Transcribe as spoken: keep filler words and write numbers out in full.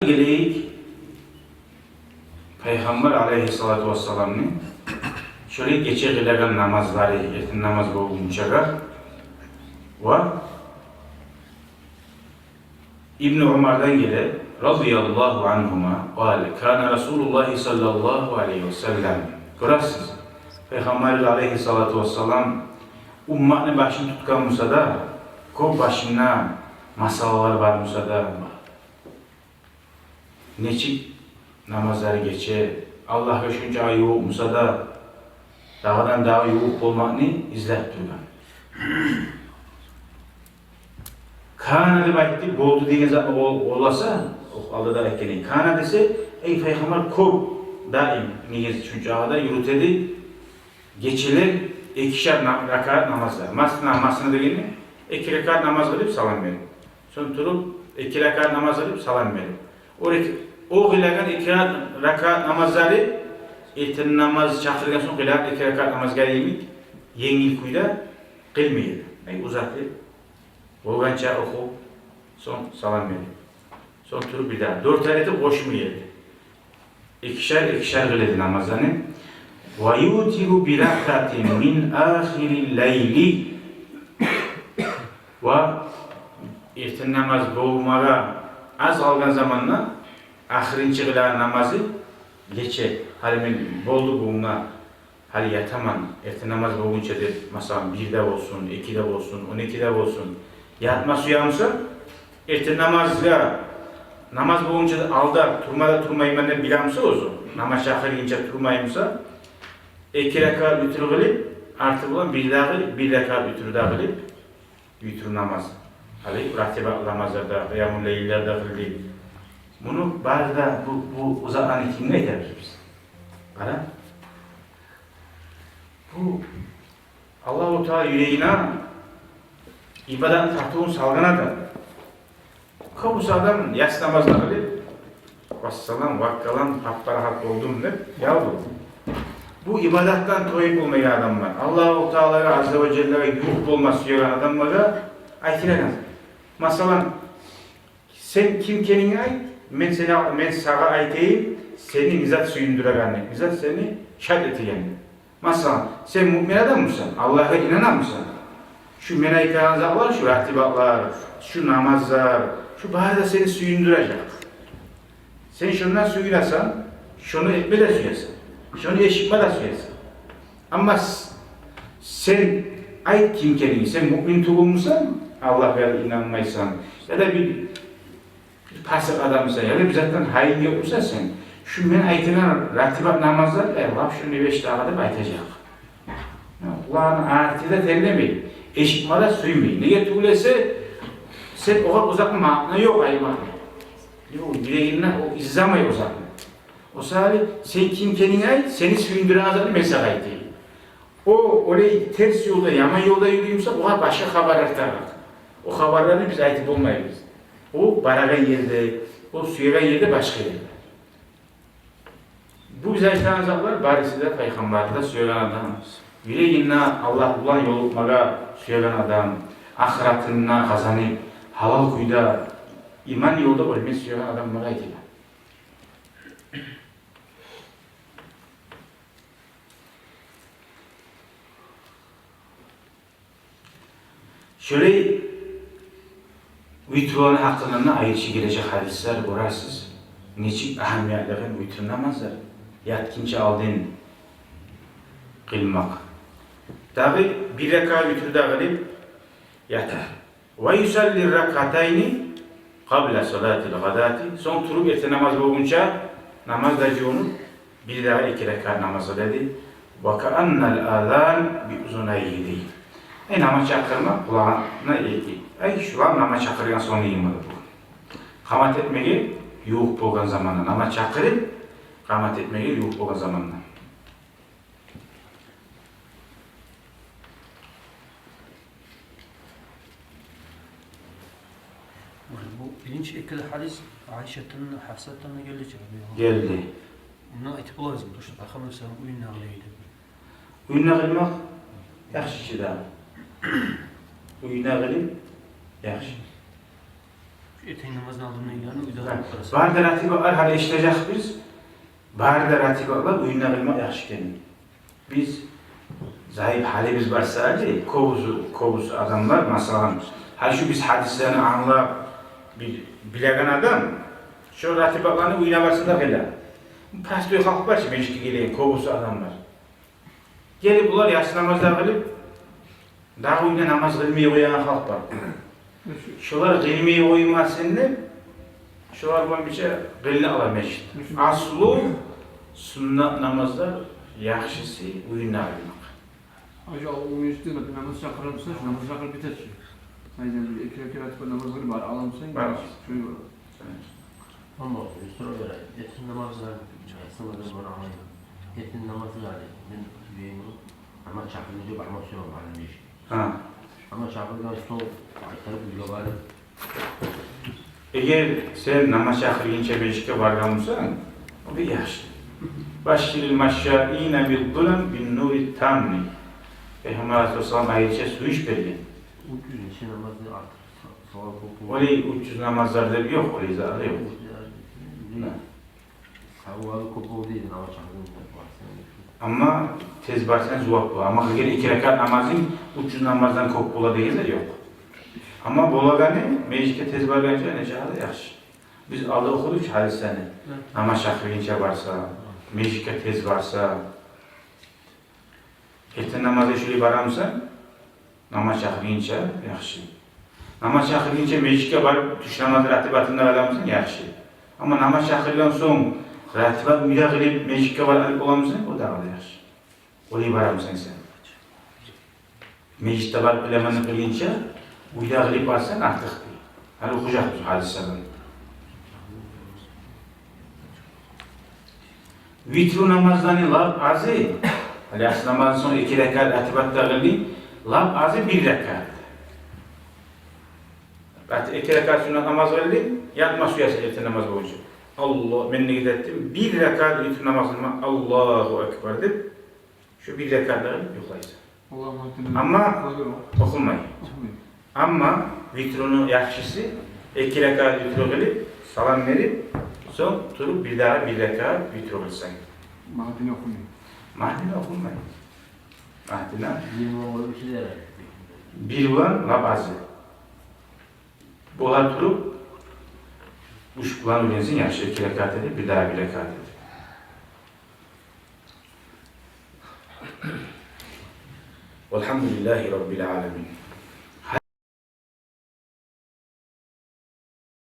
Гелейик Пайхаммар алейгьиссалату вассаламны шолай гече къылагъан намазлары, эртен намаз болгъунчагъа. Ва Ибну Умардан геле, радияллагьу ангьума, къала: «Кана Расулуллагьи саллаллагьу алейгьи ва саллам». Гёресиз, Пайхаммар алейгьиссалату вассалам умматны башын тутгъан буса да, кёп башында масъалалар бар буса да, нечик намазлары гече, Аллагьгъа шунча ювукъ буса да, дагъыдан дагъы ювукъ болмакъны излеп тургъан. «Кана» деп айтды, «болду» деген затны къол-, къолласа, о алда да айтгъан эди. «Кана» десе, эй, Пайхаммар кёп, даим, неге шунчагъы да юрюте эди гечелер экишер на-, ракаат намазлар. Масна, масна дегени, эки ракаат намаз къылып салам берип, сонг туруп, эки ракаат намаз къылып салам берип. О эки, о къылагъан эки ракаат, ракаат намазлары эртен намаз чакъыргъан сонг къылагъан эки ракаат намазгъа йимик енгил кюйде къылмай эди. Ай, узатып, болгъанча охуп, сонг салам берип, сонг туруп, бир дагъы дёртер этип къошмай эди. Экишер, экишер къыла эди намазланы. «Ва ютиру би ракаатин мин ахирил лайли». Ва эртен намаз болмагъа аз къалгъан заманда ахырынчы къылагъан намазы гече, гьали мен болду бугюнге, гьали ятаман, эртен намаз болгъунча деп, масала, бирде болсун, экиде болсун, он экиде болсун, ятма сюе буса, эртен намазгъа, намаз болгъунча алда турма да турмайман деп биле буса оьзю, намаз чакъыргъынча турмай буса, эки ракаат витр къылып, арты булан бир дагъы бир ракаат витр де къылып, витр намаз. Гьали ратибат намазлар да, къыямул лайллар да къылды. Муну бары да, бу, бу узакъны кимге айтабыз биз? Къара. Бу Аллагьу Таала юрегине ибадатны тартывун салгъан адам. Кёбюсю адам яс намазны къылып, вассалам, ваккалам, гьап-парахат болдум деп, я бу. Бу ибадатдан тоюп болмайгъан адам бар. Аллагьу Таалагъа, Азза ва Жаллагъа ювукъ болма сюеген адамлагъа айтылагъан. Масала, сен ким экенингни айт, мен сени, мен сагъа айтайым, сени не зат сююндюрегенни, не зат сени шат этегенни. Масала, сен муъмин адам бусанг, Аллагьгъа инана бусанг, шу мен айтагъан затлар, шу ратибатлар, шу намазлар, шу бары да сени сююндюрежек. Сен шондан сююнесен, шону этме де сюесен, шону эшитме де сюесен. Амма с-, сен айт ким экенингни, сен муъмин тюгюл бусанг, Аллагьгъа инанмайсан, яда бир бир пасыкъ адамсан, яда бир затдан гьайынг ёкъ буса сен, шу мен айтагъан ратибат намазлар, э, лап шону беш дагъы деп айтажакъ. Къулагъыны арты да терлемей, эшитме де сюймей. Неге тюгюл эсе, сен огъар узакъ маъна ёкъ айтмакъны. Ёкъ, юрегинде о изламай узакъны. О саялы сен ким экенингни айт, сени сююндюреген затны мен сагъа айтайым. О олай терс ёлда, яман ёлда юрюй буса, огъар башгъа хабарлар тарыкъ. О хабарланы биз айтып болмайбыз. О барагъан ерде, о сюеген ерде, башгъа ерде. Бу биз айтагъан затлар барысы да Пайхаммарны да сюеген адам, юрегинде Аллагь булан ёлукъмагъа сюеген адам, ахыратында къазанып, гьалал кюйде, иман ёлда оьлме сюеген адамлагъа айтыла. Шолай витрланы гьакъындан да айрыча гележек гьадислер гёресиз. Нечик агьамиятлыгъын витр намазлар, ятгъынча алдын къылмакъ. Дагъы бир ракаат витр де къылып ята. «Ва юсалли ракаатайни къабла салатил гъадати». Сонг туруп, эртен намаз болгъунча намаз да жувунуп, бир дагъы эки ракаат намаз къыла эди. «Ва кааннал азан би узунайгьи», дей. Ай, намаз чакъырма къулагъына эки. Ай, шулар намаз чакъыргъан сонг йимик бу. Къамат этмеге ювукъ болгъан заманда, намаз чакъырып, къамат этмеге ювукъ болгъан заманда. Бу биринчи, экинчи гьадис Айшатдан, Гьафсатдан да гелди чи, радияллагьу ангьа. Гелди. Муну айтып болабызмы, то, что Пайхаммар саллаллагьу алайгьи ва саллам уьюнде къыла эди? Уьюнде къылмакъ яхшы чы да. Уьюнде къылып яхшы. Эртен намазны алдындан, яни уьйде къылып барасан. Бары да ратибалар, гьали эшитежекбиз, бары да ратибалар уьюнде къылмакъ яхшы экенни. Биз заиф гьалибиз бар саялы, кёбюсю, кёбюсю адамлар, масала, гьали шу биз гьадислени англап, бир билеген адам шо ратибаланы уьюне барса да къыла. Простой халкъ бар чы, межитге гелеген кёбюсю адамлар. Гелип булар яссы намаз да къылып, дагъы уьюнде намаз къылмай къоягъан халкъ бар. Шолар къылмай къоймасын деп, шолар булан бирче къылына ала межит. Аслу суннат намазлар яхшысы уьюнде къылмакъ. Гьажи, о межитде намаз чакъыра буса, шу намаз чакъырып битер чи. Айдан бир эки ракаат намаз къылып бара аламысан? Бара. Шолай бола. Амма бир сорав берейим. Эртен намаздан, яссы намаздан бара алайым. Эртен намазы гьали мен уьйге намаз чакъыргъынча бармакъ сюемен, бармакъ сюемен. Гьа. Амма чакъыргъан сонг къайтарып уьйге барып. Эгер сен намаз чакъыргъынча межитге баргъан бусанг, о бек яхшы. Башширил машшаина бил гъулам бин нури тамми. Пайхаммар алайгьиссалам айрыча сююнч берген. Уьч юз нече намаздан артыкъ са-, савабы кёп болду. Олай уьч юз намазлар деп ёкъ, олай зат ёкъ. Уьч юз, не? Гьа. Савабы кёп болду дейди, намаз чакъыргъан деп барсанг. Амма тез барсанг зувап бола. Амма эгер эки ракаат намазынг уьч юз намаздан кёп бола деген зат ёкъ. Амма болагъаны, межитге тез баргъанча нечакъы да яхшы. Биз алда охудукъ чу гьадислени. Гьа. Намаз чакъыргъынча барса, гьа, межитге тез барса. Эртен намазгъа шулай барамысан, намаз чакъыргъынча яхшы. Намаз чакъыргъынча межитге барып, тюш намаз ратибатын да къыламысан, яхшы. Амма намаз чакъыргъан сонг, ратибат уьйде къылып, межитге барып къылып боламысан, о дагъы да яхшы. Олай барамысан сен. Межитде барып къыламан деп къылгъынча, уьйде къылып барсанг артыкъ дей. Гьали охужакъбыз гьадислени. Витру намазланы лап азы, гьали яссы намаздан сонг эки ракаат ратибат да къылды, лап азы бир ракаат. Рат-, эки ракаат суннат намаз къылды, ятма сюесен эртен намаз боюнча. Аллагь, мен ният этдим, бир ракаат витру намаз къылма, Аллагьу акбар деп, шо бир ракаат да къылып юхлайсан. Аллагьумма ахтина. Амма охумай. Охумай. Амма витруну яхшысы, эки ракаат витру къылып, салам берип, сонг туруп бир дагъы бир ракаат витру къылсанг. Магьдини охумай. Магьдини охумай. Магьдини. Бир булан уьч де ярай. Бир булан лап азы. Бола туруп, уьч булан уьйренсенг яхшы, эки ракаат этип, бир дагъы бир ракаат этип. Валгьамдулиллагьи раббил аламин.